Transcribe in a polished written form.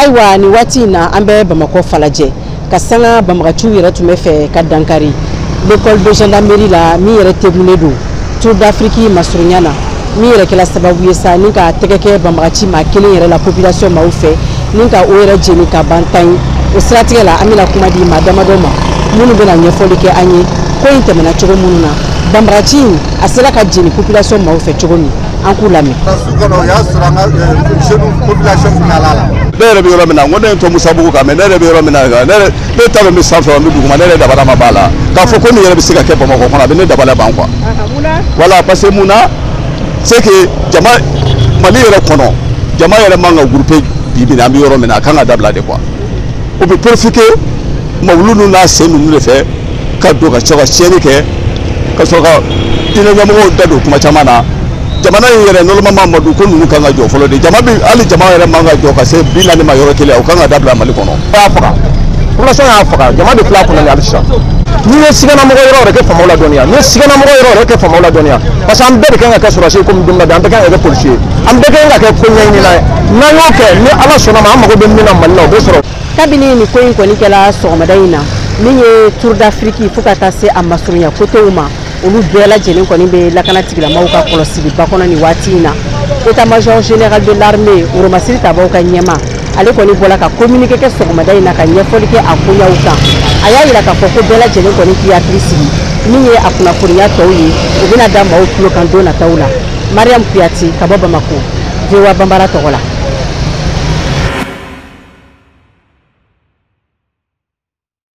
Ayiwa, nin waati in na, an bɛ Bamakɔ Falajɛ ka sanga banbagaciw yɛrɛ tun bɛ fɛ ka dankari l'école de gendarmerie la, min yɛrɛ tegunnen don Tour d'Afrique masurunya na, min yɛrɛ kɛla sababu ye sa ni ka tɛgɛ kɛ banbagaci maa kelen yɛrɛ la population maaw fɛ, ni ka o yɛrɛ jeni ka ban tan ye. O siratigɛ la, an bɛna kuma di maa damadɔ ma minnu bɛna ɲɛfɔli kɛ an ye ko in tɛmɛna cogo minnu na, banbagaci in a sera ka jeni population maaw fɛ cogo min. An k'u lamɛn. Su kɔnɔ, o y'a sɔrɔ an ka jeunes population kun nala la. Ne yɛrɛ bɛ yɔrɔ min na, n ko ne ye to Musabugu kan, mais ne yɛrɛ bɛ yɔrɔ min na, ne yɛrɛ ne t'a dɔn n bɛ sanfɛ wa n bɛ duguma. Ne yɛrɛ dabala ma b'a la k'a fɔ ko nin yɛrɛ bɛ se ka kɛ Bamakɔ kɔnɔ, a bɛ ne dabala ban quoi. Voilà, parce que mun na, c'est que jama Mali yɛrɛ kɔnɔ, jama yɛrɛ man ka groupe. Bi bi in na, an bɛ yɔrɔ min na, a kan ka dabila de quoi. O bɛ profiter mawulu ninnu n'a sen ninnu de fɛ ka don ka sɔrɔ ka tiɲɛni kɛ, ka sɔrɔ ka diinɛ ɲɛmɔgɔw da don kuma caman na. Jamana in yɛrɛ, normalement, Madu, ko ninnu kan ka jɔ fɔlɔ de. Jama bi, hali jama yɛrɛ man ka jɔ ka se 40 ma yɔrɔ kelen, o kan ka dabila Mali kɔnɔ. Y'a faga, population y'a faga, jama de filɛ a kɔnɔ ni hali sisan. N'i ye siganamɔgɔ yɔrɔ yɛrɛ kɛ faamaw ladɔnniya, n'i ye siganamɔgɔ yɔrɔ yɛrɛ kɛ faamaw ladɔnniya, parce que an bɛɛ de kan ka kɛ sɔrɔdasi ye komi don min na bi, an bɛɛ kan ka kɛ policier ye, an bɛɛ kan ka kɛ ko ɲɛɲinina ye. N'an y'o kɛ, ni Ala sɔnna ma, an mago bɛ min na Mali la, o bɛ sɔrɔ. Kabini nin ko in kɔni kɛla sɔgɔmada in na, min ye Tour d'Afrique fo ka taa se a masurunya kotew ma, olu bɛɛ lajɛlen kɔni bɛ lakana tigilamaw ka kɔlɔsiliba kɔnɔ nin waati in na. État major général de l'armée, woromasiri tabaw ka ɲɛma, ale kɔni bɔra ka communiqué kɛ sɔgɔmada in na ka ɲɛfɔli kɛ a koɲaw kan. A y'a yira k'a fɔ ko bɛɛ lajɛlen kɔni k'i hakili sigi, min ye a kunnafoniya tɔw ye, u bɛna da maaw tulo kan don nataw la. Mariam Kuyate ka bɔ Bamako, VOA Banbara tɔgɔ la.